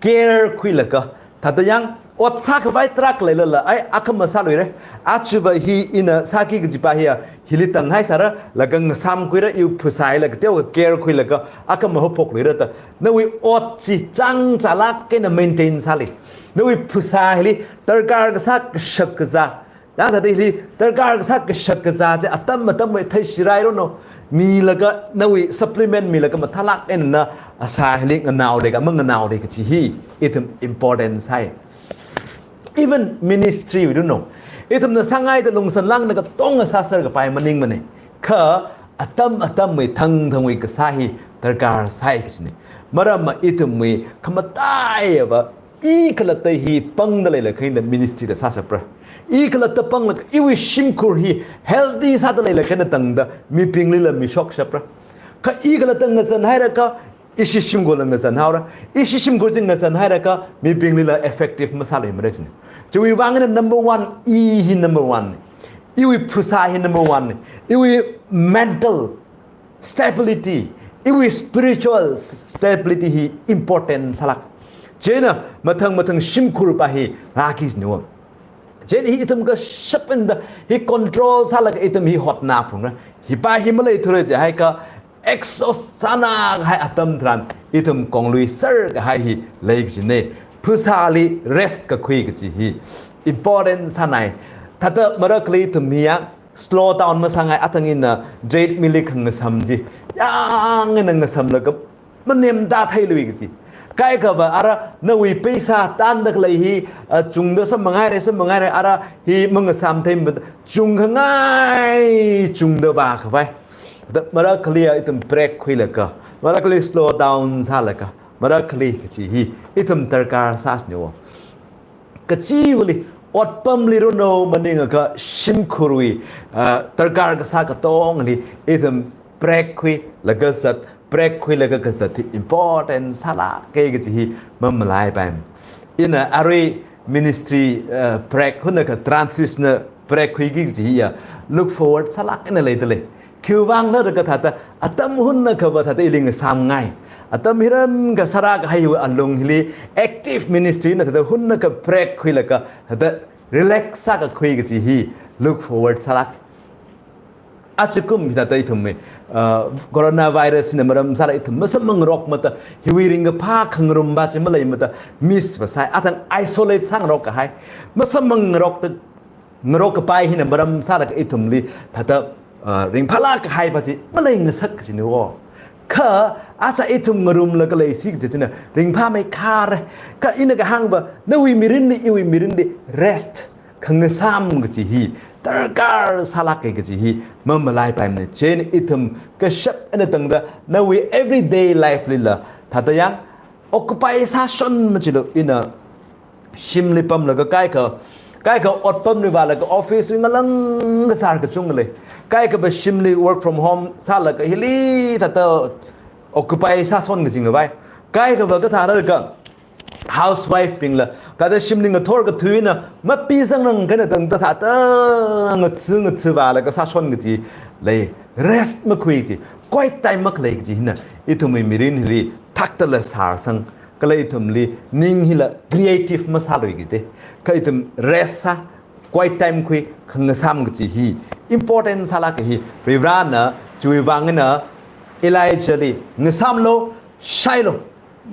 care khuilaga, thāda yang, ot sākhavai tarākha leilala, ai, akhama sāluira. Achiva hi ina sāki kajipa hiya, hili tanghai sāra, laga ngasām khuira, iwui phasā hila kateokha care khuilaga, akhama haophokluira da. Nawui ot chi chāngchālāk eina maintain sāli. Nawui phasā hili darkar kasā kashak kazā, yang thāda hili darkar kasā kashak kazā chi atam atamwui theishirairono. Milaga nawui supplement milaga mathālāk eina na asā hili nganaoda ka manganaoda kaji hi ithum important sāi. Even ministry wui runo, ithumna sāngaida lungsān lāngna katonga sāser kapai maningmana. Kha atam atamwui thangthangwui kasā hi darkar sāi kajina. Maramva ithumwui khamataiya va, i khalatta hi pangda leilakha eina ministry la sāshapra. I khalatta panglaga iwui shimkhur hi healthy sāda leilakha eina tangda mibinglila mishokshapra. Kha i khalatta ngazan hairaka, ishi shimkhurla ngazan haora. Ishi shimkhur chi ngazan hairaka, mibinglila effective masāluimara kajina. Chiwui vang eina number one, i hi number one. Iwui phasā hi number one. Iwui mental stability, iwui spiritual stability hi important sālāk. Chieina mathang mathang shimkhurpa hi rāki kajina wo. Chieina hi ithum kashap eina da hi control sālaga ithum hi hotnā phungra. Hipa hi maleithura jiakha exhaust sānā kahai atam tharan ithum konglui ser kahai hi lei kajina. Phasāli rest kakhui kaji hi important sānai. Thāda marakhali ithum hi ya, slow down masāngai, athang ina treadmill li khangasām chi, yang eina ngasamlaga manemda theilui kaji. Kaikhava ara nawui paisa tanda khalei hi, ah, chungda samphang haira, samphang haira, ara hi mangasām thei mada, chungkhangai chungda vākhavai. Da marakhali ya ithum break khuilaga, marakhali slow down sālaga, marakhali kaji hi ithum darkar sāsina wo. Kachivali, otpamli runo maningakha shimkhurwui, ah, darkar kasā katongali ithum break khuilaga zat, break khuilaga kazat hi important sālāka kaji hi mamalaipai. Ina arui ministry, ah, break hunakha transitional break khuiki kaji hiya look forward sālāk eina leida lei. Khiwuivang khala kathāda, atam hunakhava thāda ili ngasāmngai. Atam hiran kasā rākahai alung hili active ministry na thāda hunakha break khuilaga thāda relax sākakhui kaji hi look forward sālāk. Achikum hithāda ithumwui, uh, coronavirus na maram sāla ithum masamphang ngarok mada, hiwui ringkaphā khangarumpa chi malei mada, miss va sāi, athang isolate sāngarok kahai. Masamphang ngarokda ngarok kapai hina maram sālaga ithumli thāda, ah, ringphālāk kahaipa chi maleingasak kajina wo. Kha aja ithum ngarumlaga leisi kaji china ringphāmeikhara. Kha ina kahāngva nawui mirinli, iwui mirinli rest, khangasām kaji hi darkar sālāka kaji hi mamalaipaimana. Chieina ithum kashap eina tangda nawui everyday life lila thāda yang occupy sāshon machilu, ina shimli pamlaga kaikha, kaikha otpamli vālaga office wui ngalang kasār kachungkha lei. Kaikhava shimli work from home sālaga hili thāda occupy sāshon kaji ngavai. Kaikhava kathā rarka housewife bingla thāda shimli ngathor kathuina mapizangrang eina tangda thāda ngatsu ngatsu vālaga sāshon kaji lei. Rest makhui kaji, quiet time makhalei kaji hina ithumwui mirin hili thakdala sāsang, kala ithumli ning hila creative masālui kaji te. Kha ithum rest sā, quiet time khui, khangasām kaji hi important sālāka hi Varivarana chiwui vang eina Elijahli ngasāmlu, shailu,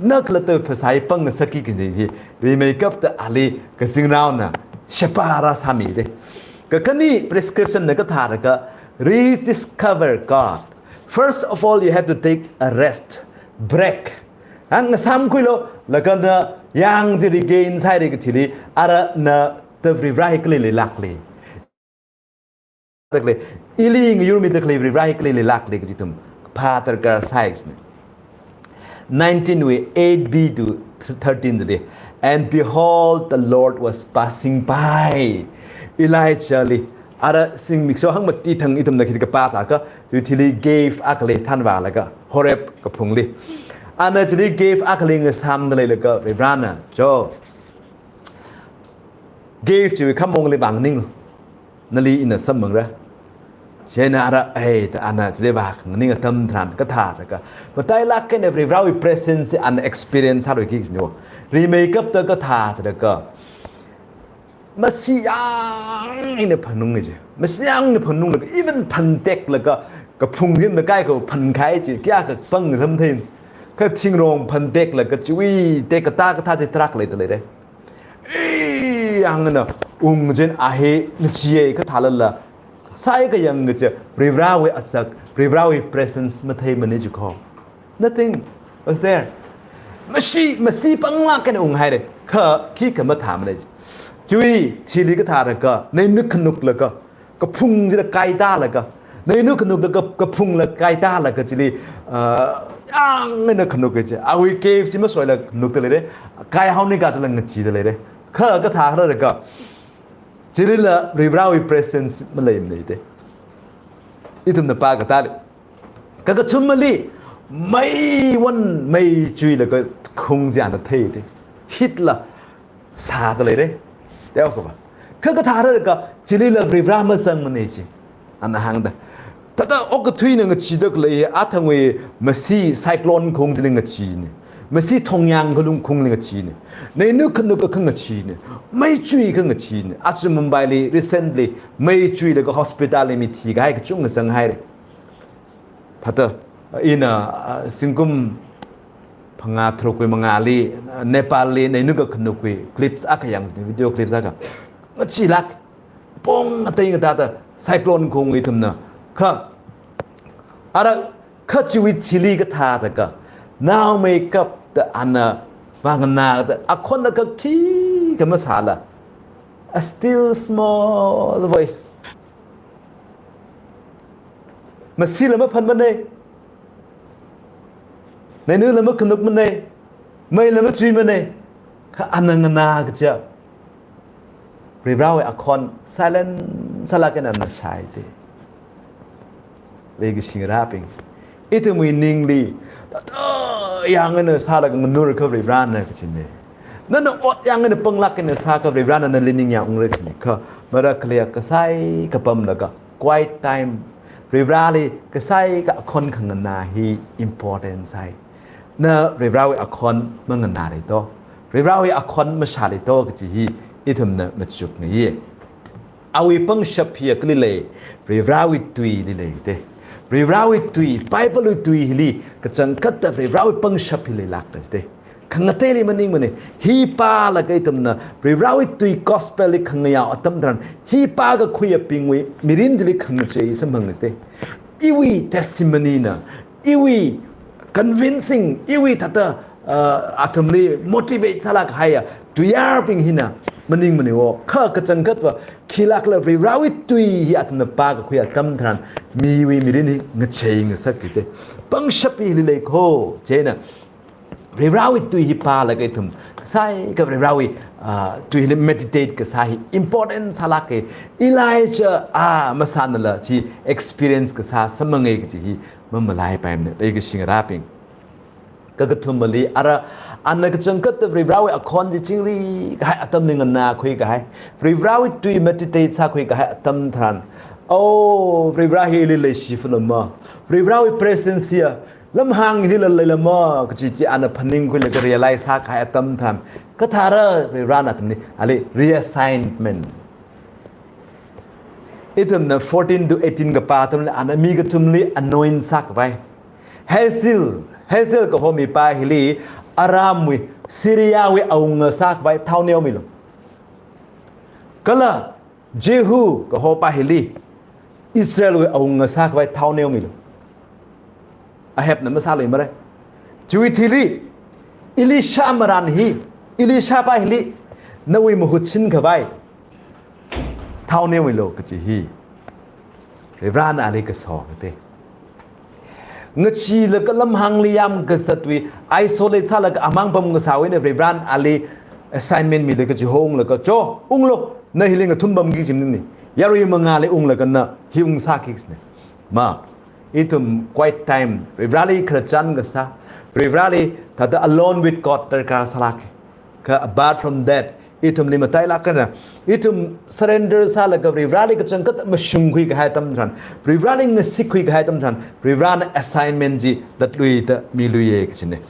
na khalatta phasā hi pangngasakki kaji hi rimeikapta ali kazingraona sheba rāsāmi te. Kakhane prescription na kathā rarka rediscover God. First of all, you have to take a rest, break. Hāng ngasāmkhuilu, laga na yang chi regain sāhaira kathili, ara na Varivarā hi kali leilākli. Takle, ili ngayurmida khalei Varivarā hi kali leilākli kaji ithum phā darkar sai kajina. Nineteen wui eight b to thirteen li. "And behold, the Lord was passing by." Elijah li, ara zingmik so hangmati thang ithumna khi kapā thākha, chiwui thili cave akhali thanvālaga, Horeb kaphungli. Ana chili cave akhali ngasāmda leilaga, Varivarāna, "Jo, cave chiwui khamongli vānganing, nali ina samphangra." Chieina ara, ei, da ana chili vānganing atam tharan kathālaga, matailāk eina Varivarāwui presence ana experience sāluiki kajina. Rimeikapta kathālaga, masi yāng eina phanunga ji. Masi yāng eina phanunglaga, even phanteklaga, kaphung hina kaikha phankahai ji, kayākha pang samthei. Kha thingrong phanteklaga, chiwui tekkatā kathā chi tarākha leida leira. Ei, yāng eina ung jin a hi ngacheeya kathālala, saikha yāng kaja, Varivarāwui azak, Varivarāwui presence matheimana ji kho. Nothing was there. Masi, masi panglāk eina unghaira. Kha khikha mathāmana ji. Chiwui thili kathālaga, neina khanuklaga, kaphung chila kaitālaga, neina khanukda ka, kaphungla kaitālaga chili, ah, yāng eina khanuk kaja. Awui cave chi masoila khanukda leira. Kaihaoni kathāla ngacheeda leira. Kha kathālaga, chilila Varivarāwui presence maleimana te. Ithumna pā katāli. Kakathumali, mei wan, mei chuilaga khung chi ana theite. Heat la sāda leire. Teokha va. Kha kathālaga, chilila Varivarā mazangmana ji. Ana hāngda. Thāda okathuina ngacheeda khalei, athangwui masi cyclone khung chili ngacheena. Masi thongyāng khalung khungli ngacheena. Neina khanuk akha ngacheena. Mei chui akha ngacheena. Aja Mumbai li recently, mei chuilaga hospital li mi thikahai kachungkha zanghaire. Thāda, ina, ah, zingkum phangā tharukwui mangāli, ah, Nepal li neina khanukwui clips akha yāng, video clips akha. Ngacheelāk, pong ngatei ngatāda cyclone khung ithumna. Kha, ara, kha chiwui thili kathālaga, naomeikapta ana vānganāda, akhon akha khikha masāla, a still small voice. Masila maphanmana. Neinala makhanukmana. Meila machuimana. Kha ana nganā kaja, Varivarāwui akhon silent sālāk eina ana shāhaite. Leikashi ngarābing, ithumwui ningli, thāda yāng eina sālaga nganur kha Varivarāna kajina. Nana ot yāng eina panglāk eina sākha Varivarāna nali ningyāng ungra kajina. Kha marakhali kasai kapamlaga, quiet time, Varivarāli kasai ka akhon khanganā hi important sai. Na Varivarāwui akhon manganāli to, Varivarāwui akhon mashāli to kaji hi ithumna machukngaiye. Awui pangshap hi kali lei, Varivarāwui tuili leite. Varivarāwui tui, Bible wui tui hili kachangkhatta Varivarāwui pangshap hi leilākta jite. Khangateili maningmana, hi pālaga ithumna Varivarāwui tui gospel li khangayao atam tharan, hi pākakhuiyabingwui mirin chili khangachei samphanga jite. Iwui testimony na, iwui convincing, iwui thāda, ah, athumli motivate sālāk kahaiya tuiyārbing hina maningmana wo. Kha kachangkhatva, khilākla Varivarāwui tui hi athumna pākakhui atam tharan, miwui mirin hi ngachei ngasak kite. Pangshap hili lei kho, chieina Varivarāwui tui hi pālaga ithum kasai ka Varivarāwui, ah, tuili meditate kasā hi important sālāka. Elijah a masānala chi experience kasā samphangai kaji hi mamalaipaimana, leikashi ngarābing. Kakathumali ara, ana kachangkhatta Varivarāwui akhon chi chingri kahai atamli nganākhui kahai, Varivarāwui tui meditate sākhui kahai atam tharan, oh, Varivarā hili leishi phalama, Varivarāwui presence hiya lamhāng hili leilama kaji chi ana phaningkhuilaga realize sākahai atam tharan, kathāra Varivarāna athumli, ali reassignment. Ithumna fourteen to eighteen kapā atamli, ana mi kathumli anoint sākhavai. Hazael, Hazael kaho mipā hili, Aramwui, Syriawui awunga sākhavai thao neomilu. Kala Jehu kahopā hili, Israelwui awunga sākhavai thao neomilu. Ahabna masāluimara. Chiwui thili, Elisha marān hi, Elishapā hili, nawui mahut shinkhavai, thaoneomilu kaji hi Varivarana ali kasokate. Ngacheelaga lamhāngli yamkazatwui, isolate sālaga amang pamkasāwui eina Varivarana ali assignment mida kaji honglaga, cho, unglu, na hili ngathum pamki kajina. Yarui mangāli unglaga na hi ungsāki kajina. Ma, ithum quiet time, Varivarali khararchan kasā, Varivarali thāda alone with God darkar sālāka. Kha apart from that, ithumli matailāk eina, ithum surrender sālaga Varivarali kachangkhat mashungkhui kahai atam tharan, Varivarali ngasikkhui kahai atam tharan, Varivarana assignment chi latluida miluiya kajina.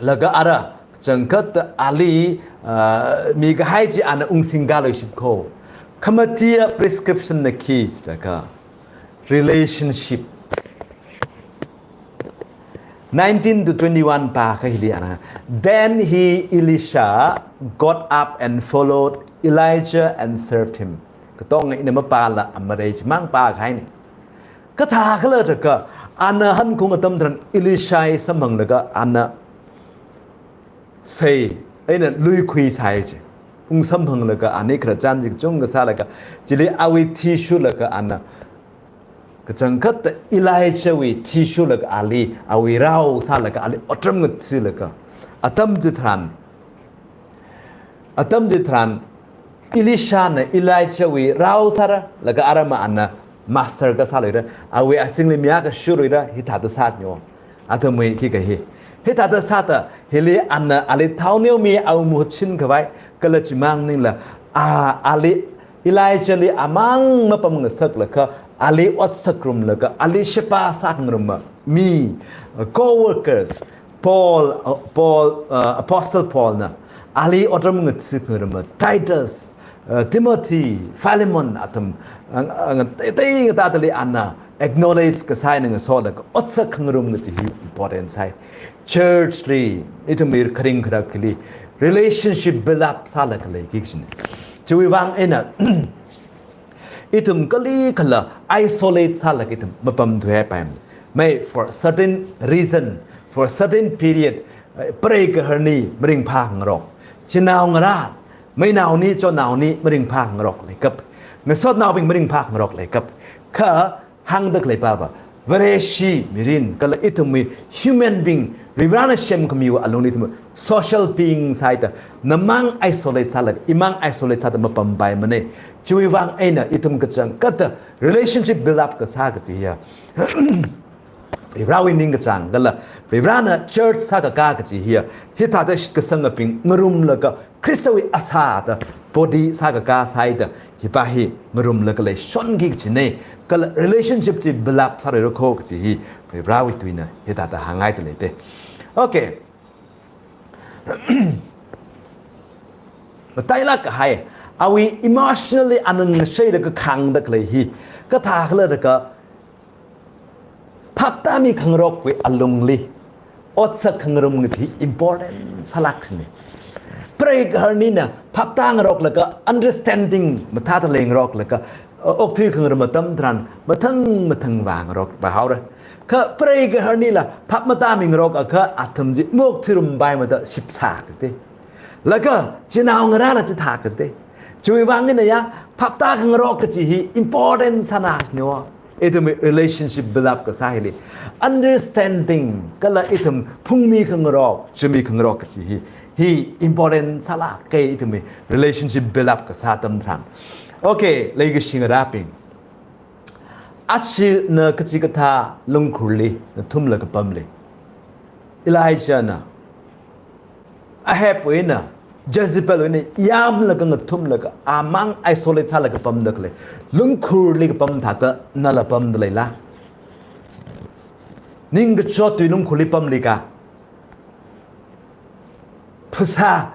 Laga ara kachangkhat ali, ah, mikahai chi ana ungsingkāluishit kho. Khamatiya prescription na khi laga relationship. Nineteen to twenty-one pākha hili ana. Then he, Elisha, got up and followed Elijah and served him. Katonga ina mapāla amarei chimang pākahaina. Kathākhala jiakha, ana hankhung atam tharan Elisha samphanglaga ana sei eina luikhuisai chi. Ungsamphanglaga ani khararchan chi kachungkha sālaga, chili awui thishurlaga ana kachangkhat Elijahwui thishurlaga ali, awui rao sālaga ali otram ngathalaga. Atam chitharan, atam chitharan, Elishana Elijahwui rao sāra, laga ara ma ana master kasāluira, awui azingli mi akha shuiluira, hithāda sāneo. Athumwui khikha hi. Hithāda sāda, hili ana ali thaoneomi awui muhut shinkhavai, kala chimang maningla, a, ali Elijahli amang mapamngasaklaga, ali otsak ngarumlaga, ali sheba sākhangaruma mi, uh, co-workers, Paul, uh, Paul, uh, Apostle Paulna ali otram ngathangaruma Titus, uh, Timothy, Philemon athum, uh, uh, ngatei, tei ngatātali ana acknowledge kasā eina ngasolaga otsak khangarum kaji hi important sai. Church li, ithumwui kharing kharak hili relationship build up sālaga leiki kajina. Chiwui vang eina, ithum kalikhala isolate sālaga ithum mapamthuipaimana. Mai for certain reason, for certain period, eh, preigaharni maringphāngarok. Chinaongarā, mainaoni, chonaoni maringphāngarok leikap. Ngasotnaobing maringphāngarok leikap. Kha hāngda khalei pava, Vareshi mirin, kala ithumwui human being, Varivarana semkhamiwui alungli ithum social being sāhaida, namang isolate sālaga, imang isolate sāda mapampaimana. Chiwui vang eina ithum kachangkhatta relationship build up kasā kaji hiya Varivarawui ningkachāng kala Varivarana church sākakā kaji hiya, hithāda shitkasangabing ngarumlaga Khristawui asāda body sākakā sāhaida, hipa hi ngarumlaga leishonki kajina, kala relationship chi build up sāluira kho kaji hi Varivarawui tuina hithāda hānghaida leite. Okay. Matailāk kahai, awui emotionally ana ngasheilaga khāngda khalei hi kathākhala jiakha, phaptāmi khangarokwui alungli otsak khangarum kaji important sālākshina. Preigaharnina phaptāngaroklaga understanding mathāda leingaroklaga, uh, okthui khangarum atam tharan mathang mathang vāngarok vāhaora. Kha preigaharnila phap matāmingarokakha athum chi maokthuirumpaimada shipsā kajite. Laga chinaongarāla chithā kajite. Chiwui vang eina ya, phaptākhangarok kaji hi important sānasneo. Ithumwui relationship build up kasā hili, understanding kala ithum phungmi khangarok, chumi khangarok kaji hi, hi important sālāka ithumwui relationship build up kasā atam tharan. Okay, leikashi ngarābing. Aja na kachikathā lungkhurli ngathumlaga pamli. Elijahna Ahabwui eina, Jezebelwui eina yamlaga ngathumlaga, amang isolate sālaga pamda khalei lungkhurli kapam thāda nala pamda leila? Ningkachotwui lungkhurli pamli ka? Phasā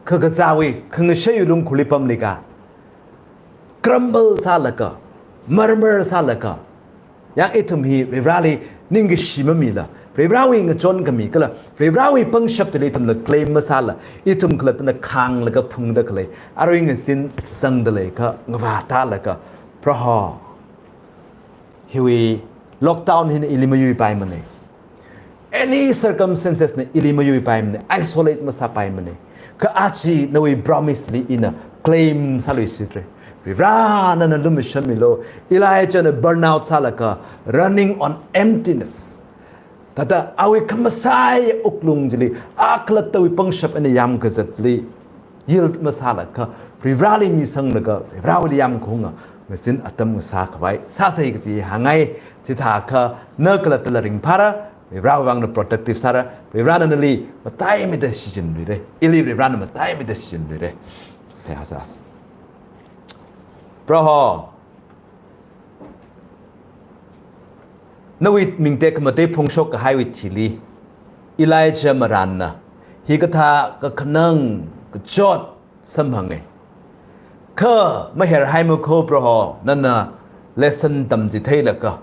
kakazāwui khangasheiwui lungkhurli pamli ka? Grumble sālaga, murmur sālaga, yang ithum hi Varivarali ningkashi mamila, Varivarawui ngachonkhami kala Varivarawui pangshap chili ithumla claim masāla, ithum khalattana khānglaga phungda khalei, arui ngazin zangda leikha ngavā tālaga, Proho, hiwui lockdown hina ili mayuipaimana. Any circumstances na ili mayuipaimana, isolate masāpaimana. Kha aja nawui promise li ina claim sāluishitra. Varivara nana lumashanmilu. Elijahna burnout sālaga running on emptiness. Thāda awui khamasai wuklung chili, a khalattawui pangshap eina yāmkazat chili, yield masālaga, Varivarali misanglaga, Varivarawuili yāmkahunga, ngazin atam ngasākhavai sāsa kaji hāngngai. Chithākha na khalattala ringphāra, Varivarawui vangna productive sāra, Varivarana nali mataimida shichinluira, ili Varivarana mataimida shichinluira. Seihā sāsa. Proho, nawui ming tekhamatei phongshok kahaiwui thili, Elijah marānna hikathā kakhanang kachot samphanga. Kha maherhaima kho Proho, nana lesson tamchitheilaga,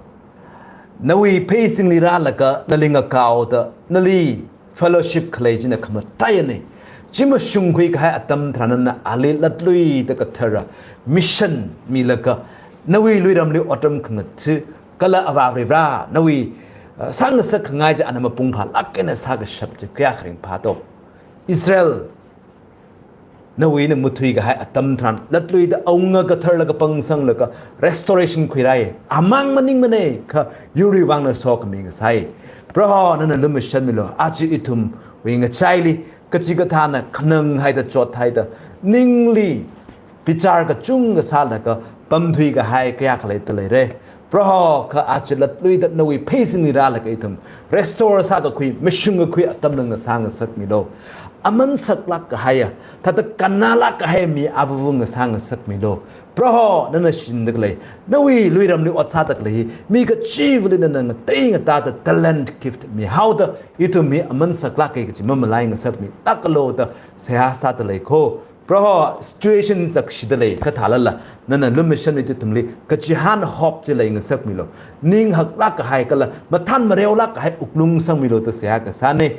nawui pheisingli rālaga nali ngakaoda, nali fellowship khalei china khamataiyana. Chi mashungkhui kahai atam tharan nana ali latluida kathara mission milaga, nawui luiramli otram khangatha, kala Avā Varivara, nawui, uh, sāngasak khangai chi ana mapung phālāk eina sākashap chi kayākha ringphā to. Israel nawui eina muthui kahai atam tharan, latluida awunga katharlaga pangsanglaga restoration khuirai. Amang maningmana, kha yurwui vangna sokhami ngasai. Proho, nana lumashanmilu. Aja ithumwui ngachaili kachikathāna khanang haida chot haida, ningli bichar kachungkha sālaga pamthui kahai kayākha leida leira. Proho, kha aja latluida nawui pheisingli rālaga ithum restore sākakhui, mashungkakhui atamla ngasā ngasakmilu. Aman saklāk kahaiya, thāda kannalāk kahai mi avāva ngasā ngasakmilu. Proho, nana shichinda khalei, nawui luiramli ot sāda khalei hi mi kachivali nana ngatei ngatāda talent gift mihaoda, ithum hi aman saklāka kaji mamalai ngasakmilākalu da seihā sāda lei kho. Proho, situation chakshida lei kathālala, nana lumashanmi ithumli kachihān hope chi leingasakmilu. Ning haklāk kahai kala mathān mareolāk kahai wuklung sangmilu da seihā kasāna.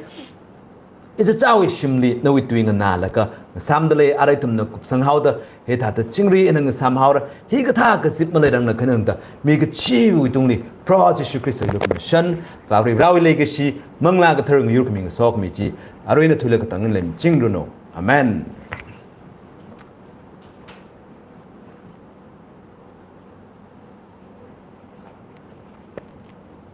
Ichichāwui shimli nawui tui nganālaga ngasāmda lei, arui ithumna kupsanghaoda, hithāda chingri eina ngasāmhaora, hikathā kazip maleirangna khanangda, mi kachivawui tungli Proho Jishu Khristawui lukhamashan, Avā Varivarawui leikashi, Manglā Kathara ngayurkhami ngasokhami chi, arui eina thuilaga katang eina leimachingranu. Amen.